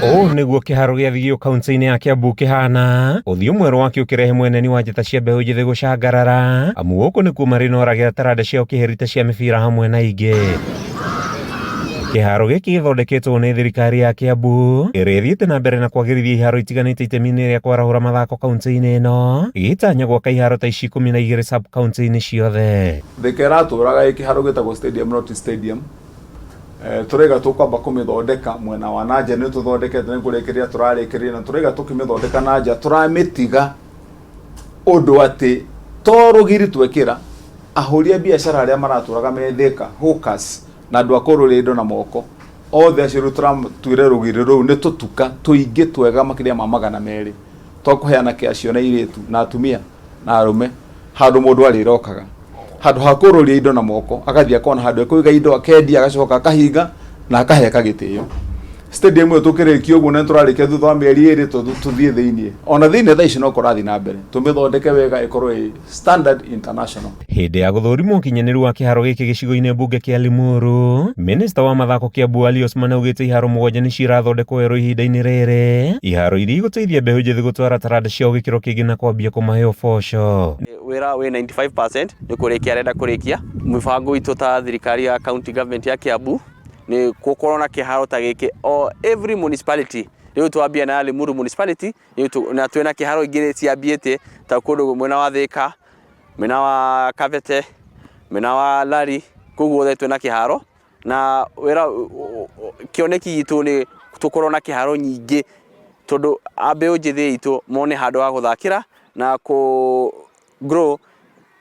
Ũũ nĩguo kĩharo gĩa Thigio kaunti-inĩ ya Kiambu kĩhana, ũthiũ mwerũ wakĩo ũkĩrehe mweneni wa njata cia mbeũ njĩthĩ gũcangarara, amu gũkũ nĩkuo marĩnoragĩra taranda ciao kĩherita cia mĩbira hamwe na ingĩ. Kĩharo gĩkĩ gĩthondeketwo nĩ thirikari ya Kiambu ĩrĩa ĩthiĩte na mbere na kwagĩrithia iharo itiganĩte itemi-inĩ rĩa kwarahũra mathako kaunti-inĩ ĩno, ĩgĩtanya gwaka iharo ta ici 12 sub kaunti-inĩ ciothe. Thika ĩratũraga ĩ kĩharo gĩtagwo stadium not stadium. Tũraiga tũkwamba kũmĩthondeka mwena wa na nja nĩ tũthondekete nĩ kũrĩkĩrĩria tũrarĩkĩrĩria na tũraiga tũkĩmĩthondeka na nja tũramĩtiga ũndũ atĩ to rũgiri twekĩra ahũri a biacara arĩa maratũraga me Thika hawkers na andũ a kũrũria indo na moko othe acio rĩu tũratuire rũgiri rũu nĩ tũtuka tũingĩ twega makĩria ma 200 twa kũheana kĩa ciana airĩtu na atumia na arũme handũ mũndũ arĩrokaga handũ ha kũrũria indo na moko agathiĩ akona handũ ekũiga indo akendia agacoka akahinga na akaheka gĩtĩo. Stadium ĩyo tũkĩrĩkia ũguo na nĩtũrarĩkia thutha wa mĩeri ĩrĩ tũthiĩ thĩiniĩ ona thĩiniĩ thaa ici no kũrathiĩ na mbere tũmĩthondeke wega ĩkorwo ĩ standard international. Hĩndĩ ya gũthũrimwo ũkinyanĩru wa kĩharo gĩkĩ gĩcigo-inĩ mbunge kĩa Limuru, Minista wa mathako Kĩambu Ali Osman augĩte iharo mũgwanja nĩcio irathondekwo werũ ihinda-inĩ rĩrĩ, iharo iria igũteithia mbeũ njĩthĩ gũtwara taranda ciao gĩkĩro kĩngĩ na kwambia kũmahe ũboco. Wĩra wĩ 95% nĩ kũrĩkia arenda kũrĩkia. Mũbango witũ ta thirikari ya county government ya Kiambu nĩ gũkorwo na kĩharo ta gĩkĩ o every municipality. Rĩu twambia na Limuru municipality na twĩna kĩharo ingĩ ciambiĩte ta kũndũ mwena wa Thika, mwena wa Kabete, mwena wa Lari, kũu guothe twĩna kĩharo na wĩra kĩoneki gitũ nĩ tũkorwo na kĩharo nyingĩ tondũ a mbeũ njĩthĩ itũ mone handũ ha gũthakĩra na kũ grow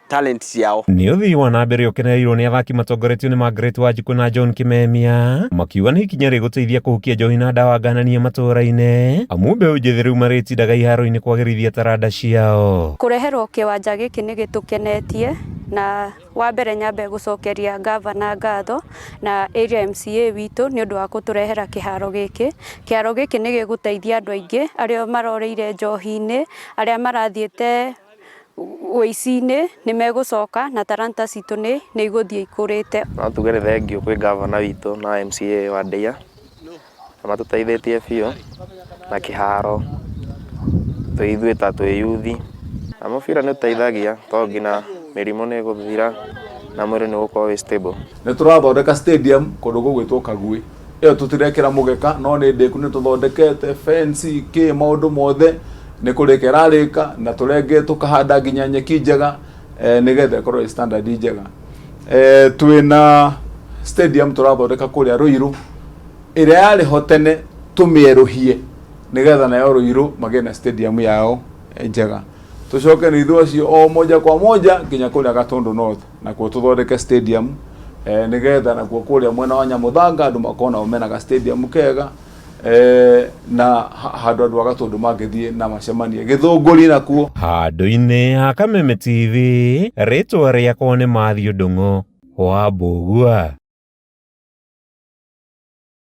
talent ciao. Nĩ ũthii wa na mbere ũkenereirwo nĩ athaki matongoretio nĩ Margaret Wanjikũ na John Kimemia makiuga nĩ ikinya rĩgũteithia kũhukia njohi na ndawa ngananie matũũra-inĩ amu mbeũ njĩthĩ rĩu marĩtindaga iharo-inĩ kwagĩrithia taranda ciao. Kũreherwo kĩwanja gĩkĩ nĩ gĩtũkenetie na wa mbere nyambe gũcokeria ngavana ngatho na area MCA witũ nĩ ũndũ wa kũtũrehera kĩharo gĩkĩ. Kĩharo gĩkĩ nĩ gĩgũteithia andũ aingĩ arĩa marorĩire njohi-inĩ, arĩa marathiĩte ũici-inĩ nĩ megũcoka na taranta citũ nĩ igũthiĩ ikũrĩte. No tuge nĩ thengiũ kwĩ ngavana witũ na MCA wa Ndeiya, nĩ matũteithĩtie biũ na kĩharo twĩ ithuĩ ta twĩ yuthi. Na mũbira nĩ ũteithagia tondũ nginya mĩrimũ nĩ ĩgũthira na mwĩrĩ nĩ ũgũkorwo wĩ stable. Nĩ tũrathondeka stadium kũndũ gũgwĩtwo Kagui. Ĩyo tũtirekĩra mũgeka no nĩ ndĩku nĩ tũthondekete fence kĩ maũndũ mothe nĩ kũrĩka ĩrarĩka na tũrenge tũkahanda nginya nyeki njega nĩgetha ĩkorwo ĩ standard njega. Twĩna stadium tũrathondeka kũrĩa Ruiru ĩrĩa yarĩ ho tene tũmĩerũhie nĩgetha nayo Ruiru magĩe na stadium yao njega. Tũcoke nĩ ithuĩ acio o moja kwa moja nginya kũrĩa Gatundu North nakuo tũthondeke stadium nĩgetha nakuo kũrĩa mwena wa Nyamuthanga andũ makorwo nao mena ga stadium kega na handũ andũ a Gatundu mangĩthiĩ na macemanie. Gĩthũngũri nakuo. Handũ-inĩ ha Kameme TV, rĩtwa rĩakwa nĩ Matthew Ndung'u wa Mbũgua.